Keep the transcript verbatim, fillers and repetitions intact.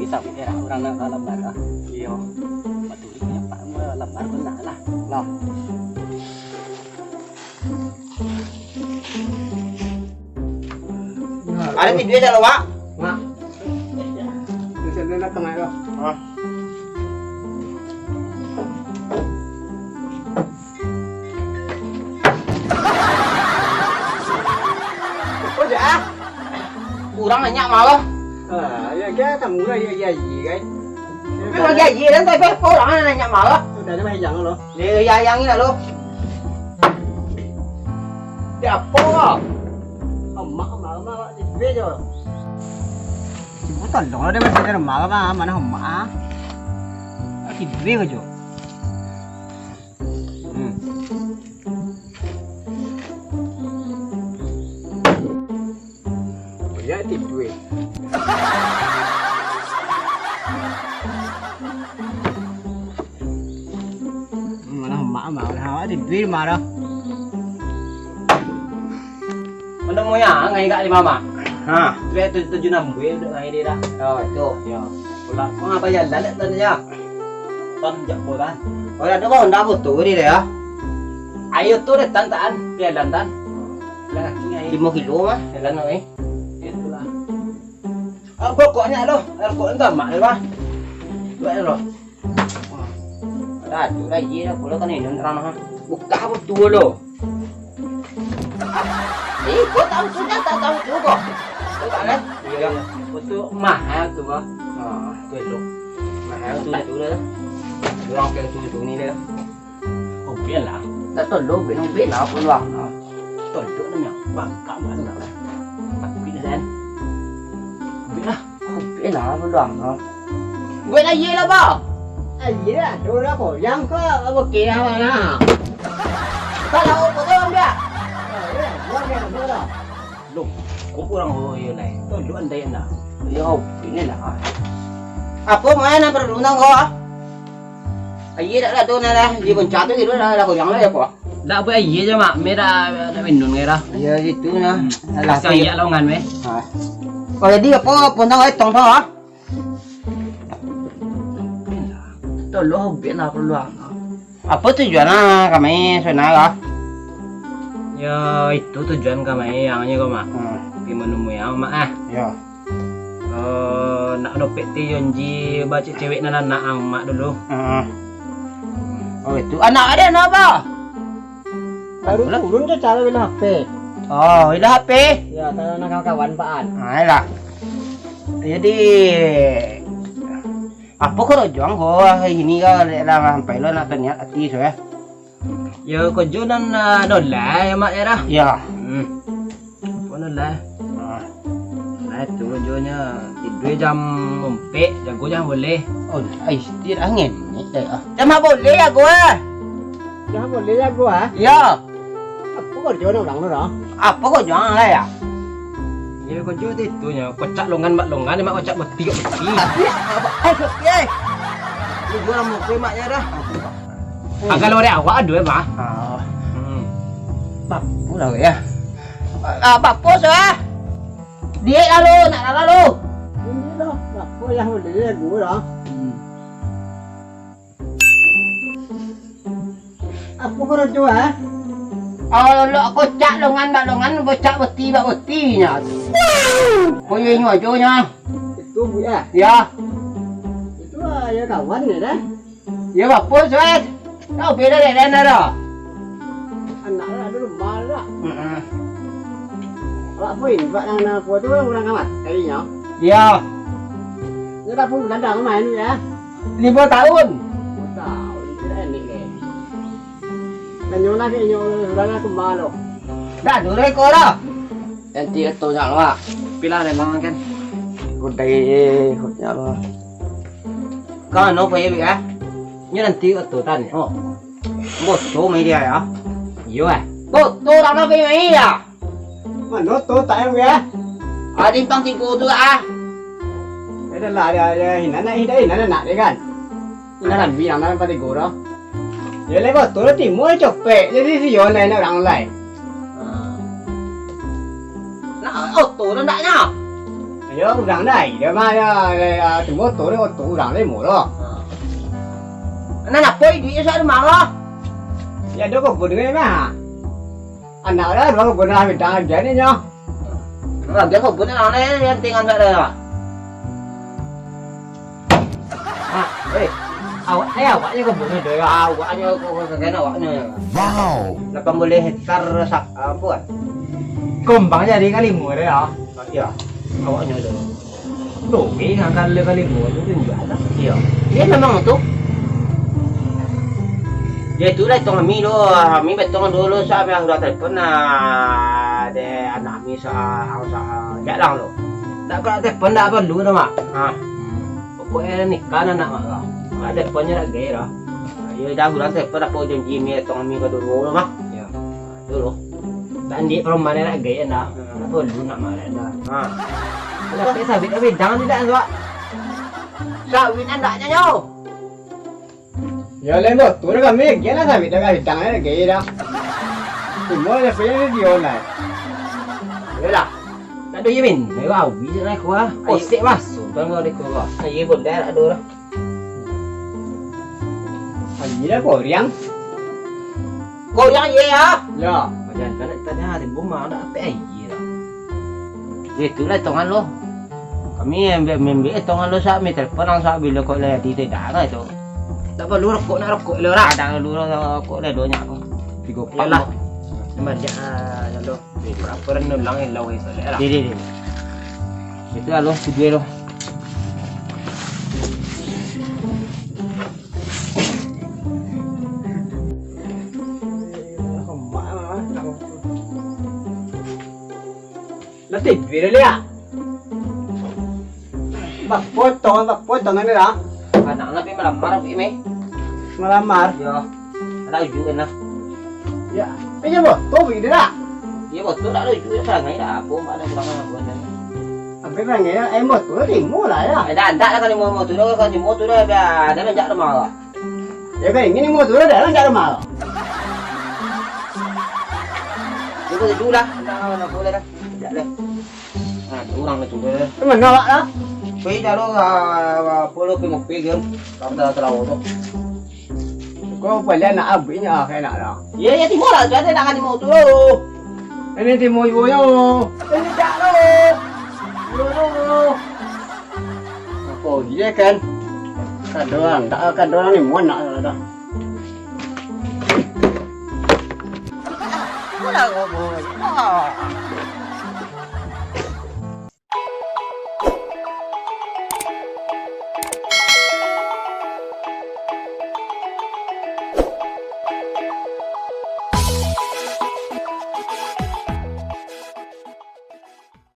Kita urang nak ka lamar lah. Iyo. Batuliknyo Pak lamar bana lah. Lah. Ado tiduik dak lo, Wak? Mak. Di sini nak tengah lo. Ah. Oh, dah. Urang nanyak ma lo. Ah, ya, kira kamu lah, ya, ya, ya, kan? Tapi urang gaji dan tapi apo urang nanyak ma lo? Udah, ada mah jangan lo. Dia ya yang ini lo. Dia apo lo? Emak, emak, emak, emak, di B jo. Cuma tolong lah dia masih ada emak, emak, mana emak? Di B jo. Hmm. Banyak tidur eh. Mana emak, emak, mana awak tidur marah. Mana moyang ngai kak di mama? Ha. Tujuh tujuh enam gue udah ngai dia dah. Oh, itu. Ya. Pula mengapa jalan lihat tadi ya? Tan jak bola. Oh, ada kau ndak butuh dia ya. Ayo tu deh tan tan, jalan tan. Jalan kaki ngai. Lima kilo mah. Jalan ngai. Itulah. Ah, pokoknya lo, rokok enggak mak lo, Bang. Buat lo. Ada tu lah, iya lah, pulo kan ini terang ha. Buka apa tu lo? Eh, kau tahu tu dah, tak tahu tu kok. Kau tak kan? Iya, iya. Itu mahal tu, Bang. Ah, tu elok. Mahal tu, tu dah. Orang kayak tu, tu ni dah. Oke lah. Tak tolong, ben, ben lah, pun lah. Tolong ni, bangkak lah tu lah. Tapi kan. Oke lah. Oke lah, peluang, ha. Buat aye lah, bah. Aye lah, tu lah, kau yang ke, oke lah, mana? Kalau kau tu, ambil. Aye, buat dia, buat lah. Loh, kok urang oh, iyo, lai. Tolong andai lah. Yo, ini lah. Apa main yang perlu nang kau, ah? Aye dak lah tu, nah, lah. Di puncak tu, gitu lah, lah, kau yang lah, ya, kau? Dak buek aie je, Mak. Meh dak, dak minum ngai dah. Iyo, itu nah. Hmm. Alah, kasian apo, ayak laungan, meh. Ha. Oh, jadi apo, puntang ai tong tong, ah? Tolong, bik lah, perlu, ah. Apo tujuan, ah, kami sanak, ah? Ya, itu tujuan kami, yang nyo ko, Mak. Hmm. Pi manumui ang, Mak, ah. Ya. Eh, nak dapek ti janji bacewek-cewek nan anak ang mak dulu. Heeh. Oh, itu. Anak ado anak apo? Baru turun tu caro bilang H P. Oh, bilang H P? Ya, kalau nak kawan-kawan, Pak An. Ah, lah. Jadi, apo karajo ang ko hari ini ko, lah sampai lo nak taniat ati so, ya? Yo, kojo nan, ah, nolai, Mak, ya, dah. Ya. Hmm. Apo nolai? Ah. Nah, itu kojonyo. Tidua jam ompek, jago jan boleh. Oh, ai, setiap angin ni, eh, ah. Jan boleh jago, ah. Jan boleh jago, ah? Ya. Apo kojo urang tu, dah? Apo kojo ang lai, ya? Yo, kojo tu itunyo, kocak longan bak longan, Mak, kocak boti bak boti. Tapi, apo, eh, boti, eh. Kojo urang muko, Mak, ya, dah. Ah, kalau dari awak ado, eh, Mak. Ah. Hmm. Bapo lah, ya. Ah, bapo, sah? Diek lalu, nak lalu. Ini dah, bapo yang udah dia gua dah. Hmm. Apo karajo, ah? Alok kocak longan bak longan, bocak boti bak botinyo. Koyo inyo ajo nyo. Itu, Bu, ya? Ya. Itu, ah, ya kawan, ya, dah? Ya, bapo, Suat? Kau beda dek den ado? Anak lah dulu, mal lah. Heeh. Awak pun, bak nang, nang kuat tu, urang kamat, kayaknyo. Ya. Dia dah pun begadang main, ya? Lima tahun. Lima tahun, tidak enak, deh. Tanyolah kayaknyo, urang lah kembang tu. Dah, dulu ko lah. Nanti itu nyak lah. Pilah memang kan. Udah, ya Allah. Kano payi, ah? Nyo nanti oto tan, oh. Boto mai dia, ya? Iyo, eh. Boto lah, nak payi mai, ya? Mano oto tan, ya? Adi pang tigo tu, ah. Ada lah, ada, ada. Hina nak, hina, hina nak, dia kan? Hina kan, bilang nak pada goro. Ya, lai boto lah timur copek. Jadi, si Yon lain orang lain. Nah, oto tu ndaknyo. Yo, urang lai, dah mah, yo, yo, yo, tu motor, tu motor urang lai murah. Nah, apo duitnyo sak rumah lo? Ya, ado kobun dek mah. Anak dah, dua kobun dah, bintang aja ni nyo. Lah, dia kobun ni, anak ni, yang tinggal kat dia. Ah, eh, awak, eh, awaknyo kobun ni, doh, yo. Awaknyo, kobun, kobun, awaknyo, yo. Wow. Lapan baleh hektar sa-, apo, kan? Kumbang jadi ka limo, doh, yo. Iyo, awaknyo tu. Rugi kan, kalau ka limo tu tunjuak lah. Iyo. Iyo, memang tu. Yo, itulah etong kami tu. Kami betong dulu, sa, kami sudah telepon, nah, dek anak kami sa-, sa-, jak lah tu. Ndak, kalau telepon ndak perlu tu, Mak. Ha. Pokoknyo nikah anak, Mak. Kalau teleponnyo ndak gaya dah. Iyo, dah urang telepon, apo janji kami, etong kami ka dulu tu, Mak. Iyo. Dulu. Tadi perumahan nak gaya dah. Apa lu nak marah dah? Ha. Tapi sawit dah bidang tidak, Zuak? Sawit andaknyo, nyo. Ya, lembo, tu dah kami, gila sawit dah bidang, gaya dah. Semua dah punya video lah. Yolah. Tak ada Yamin. Ayo, awi je lah, kuah. Ayo. Osek masuk, tuan kau di kuah. Ayo, boleh, tak ada lah. Ayi lah koriang. Koriang, iyo, yo. Yo. Macam mana tadi hari bunga nak apa ayi lah. Yo, itulah etongan lo. Kami ambiak, ambiak etongan lo, sak, mi telepon langsung, bilo kok lah di tidak lah tu. Tak perlu rokok, nak rokok lo lah. Ada dulu rokok lah, banyak. Tiga pang. Iyolah. Banyak, ah, ya lo. Berapa rendah lang yang lawan itu lah. Di, di, di. Itu lah lo, video lo. Lah tidur liak. Bapotong, bapotong kan dah. Anak nak pergi melamar, pergi meh. Melamar? Yo. Ada uju kan lah. Ya. Eh, ya, boh. Kau pergi dah. Ya, boh. Tu tak ada uju, dah perangai dah. Apa, ada kurang apa dah. Ambil perangai dah. Eh, boh, tu dah timbul lah, ya. Eh, dah, dah, dah, kalau mau, mau tu dah, kalau mau tu dah, biar dah, dah, dah, dah. Ya, kan, ini mau turun dah, dah rumah. Dia boleh dulu lah. Dah, dah, boleh dah. Sekejap dah. Ha, tu urang dah turun dah. Di mana awak dah? Pergi dah lo, ah, apa lo, pergi ngopi ke? Kata Telawo tu. Kau balik anak abiknya, ah, enak dah. Ya, ya, timbul lah. Sudah nak ngaji mau tu. Ini timbul ibu nyo. Ini tak lo. Dulu. Apo iyo kan? Kado urang, tak kado urang ni, muan nak dah. Alah, boy. Ah.